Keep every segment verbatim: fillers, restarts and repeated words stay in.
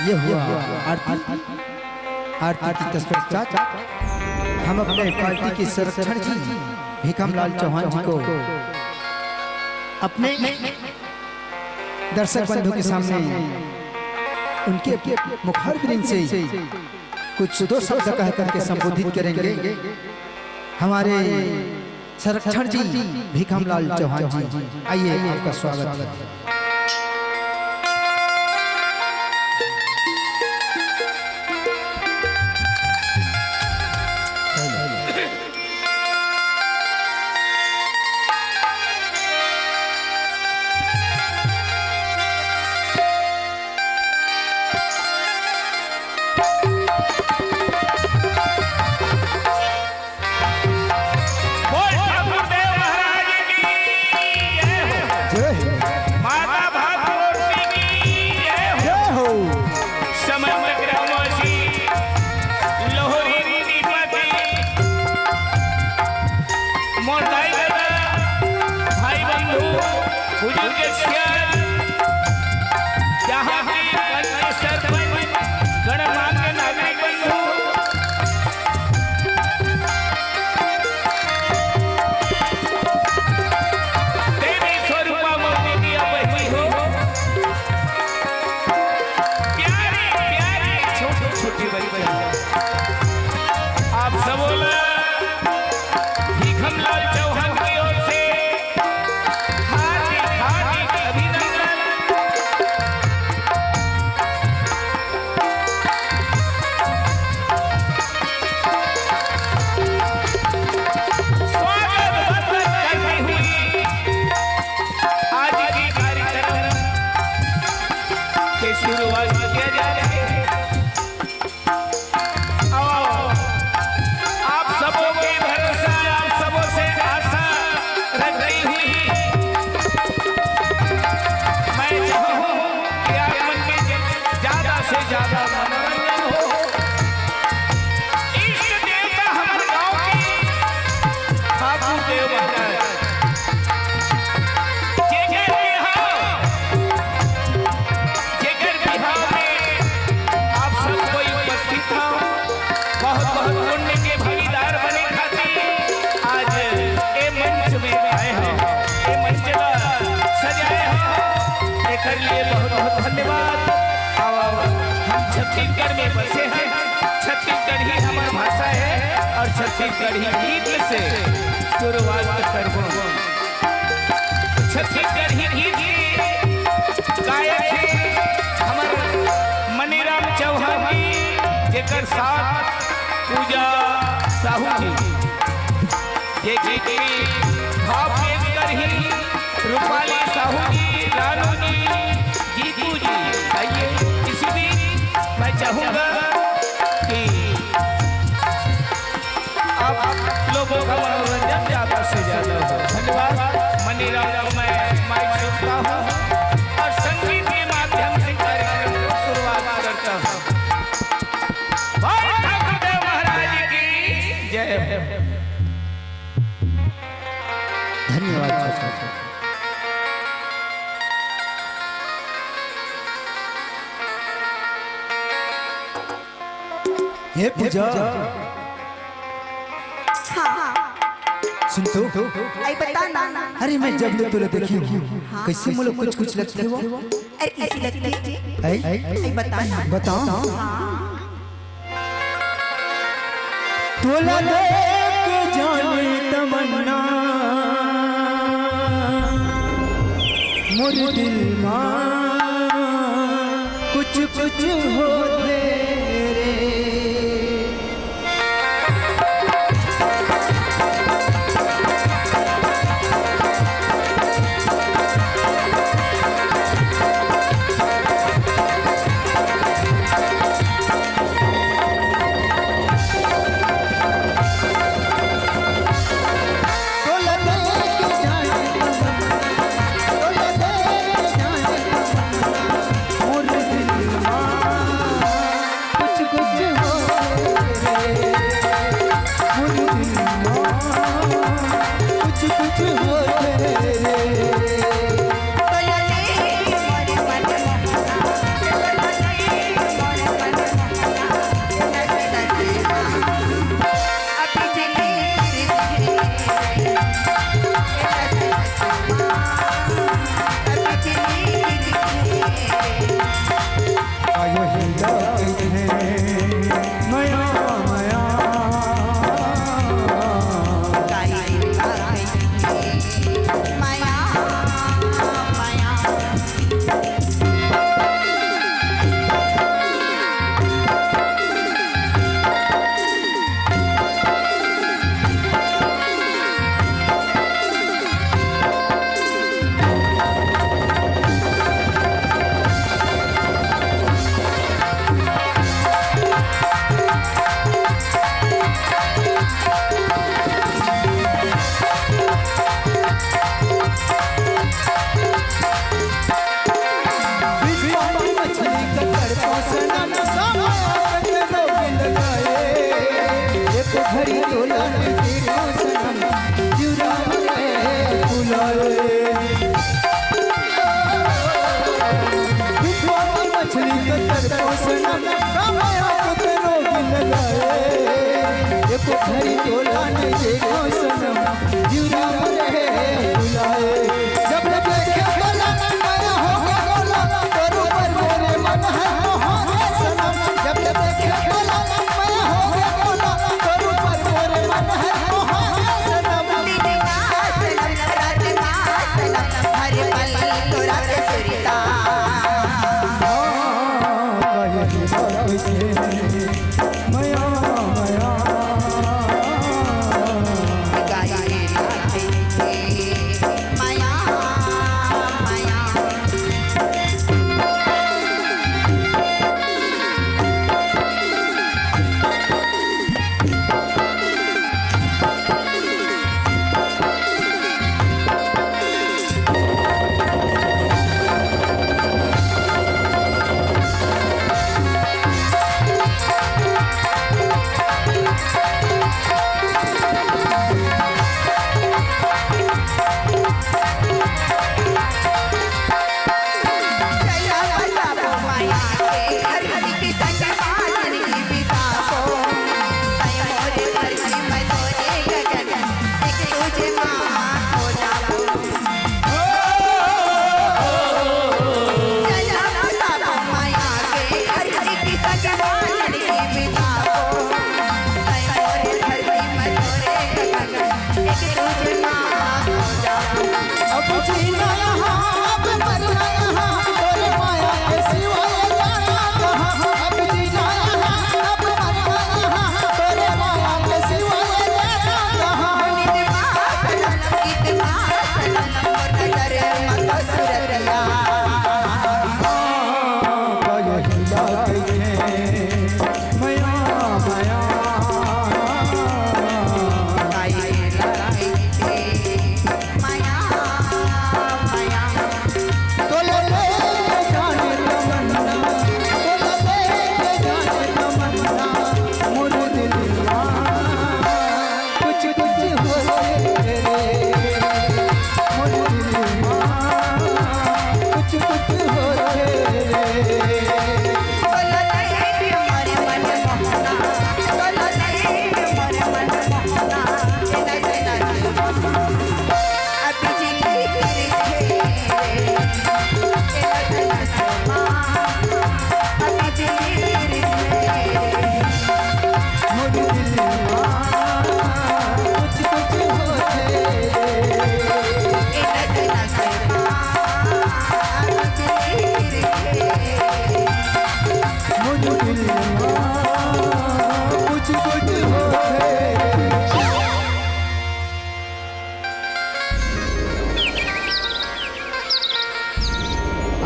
ये हुआ आरती, आरती के तत्पश्चात हम अपने पार्टी के संरक्षण जी भीखमलाल चौहान जी को अपने दर्शक बंधु के सामने उनके मुखारविंद से कुछ दो शब्द कह करके संबोधित करेंगे। हमारे संरक्षण जी भीखमलाल चौहान जी, आइए, आपका स्वागत है। बोल ठाकुर देव महाराज की जय हो। जय हो। माता भागवती की जय हो। जय हो। समस्त ग्रामवासी, लोहरी दीपा की मोर दाई दादा, भाई बंधु, बुजुर्ग सियान, जहाँ की पंच सरपंच, गणमान्य नागरिक बंधु, देवी स्वरूपा मोर दीदी बहिनी हो, प्यारे प्यारे छोटे छोटे बच्चे, आप सबोला भीखमलाल चौहान की ओर से हार्दिक, हार्दिक अभिनंदन। स्वागत वंदन करती हुई आज के कार्यक्रम के शुरुआत किया जा रहा है। आओ, आप सबों के भरोसा, आप सबों से आशा रखती हुई मैं चाहूँ कि आप मन में ज्यादा से ज्यादा मनोरंजन हो। इष्ट देवता हमारे गांव के ठाकुर देव महाराज, जेकर बिहाव, जेकर बिहाव में आप सब कोई उपस्थित हो, बहुत बहुत पुण्य के भागीदार बने खातिर आज ए मंच में आए हो, ए मंच ला सजाए हो, एकर लिए बहुत बहुत धन्यवाद। आओ, आओ, हम छत्तीसगढ़ में बसे हैं, छत्तीसगढ़ी हमार भाषा है और छत्तीसगढ़ी गीत से शुरुआत करबो। छत्तीसगढ़ी गीत के गायक हे हमर मनीराम चौहान जी, जेकर साथ पूजा साहू जी, जे गीत के भाव पेश करही रूपाली साहू जी, रानू जी, जीतू जी। आइए, इसी बीच मैं चाहूंगा कि आप लोगों का मनोरंजन ज्यादा से ज्यादा हो। धन्यवाद। मनीराम को मैं माइक सौंपता हूँ और संगीत के माध्यम से कार्यक्रम को शुरुआत करता हूँ। भाई ठाकुर देव महाराज की जय हो। धन्यवाद चाचा। हे पूजा। हाँ। सुन तो। अई बता ना। अरे मैं जब ले तोला देखी हूँ, हाँ। कैसे मोला कुछ कुछ लगथे वो। अरे कैसे लगथे? अई? अई बता ना। बताओ। हाँ। तोला देख जाने तमन्ना मोर दिल मा कुछ कुछ होथे रे। सनम, का मैं आपको तेरो दिल लाए, एको घड़ी तोला नहीं देखो सनम, जीवरा मरे बुलाए। जब देखे बोला, मैं हो गया बोला, तोर ऊपर मोरे मन है मोहाना सनम। जब देखे बोला, मैं हो गया बोला, तोर ऊपर मोरे मन है मोहाना सनम। दिन का सनम, रात का सनम, हर पल तोरा के सुरता।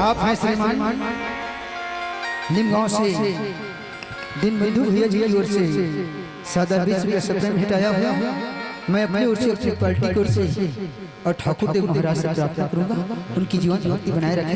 आप हैं श्रीमान निमगांव से दीनबंधु भैया जी की ओर से सादा बीस रुपया सत्रह में भेंटाया हुआ। मैं अपनी ओर से, अपनी पार्टी की ओर से और ठाकुर देव महाराज से प्रार्थना करूंगा, उनकी जीवन भक्ति बनाए रखें।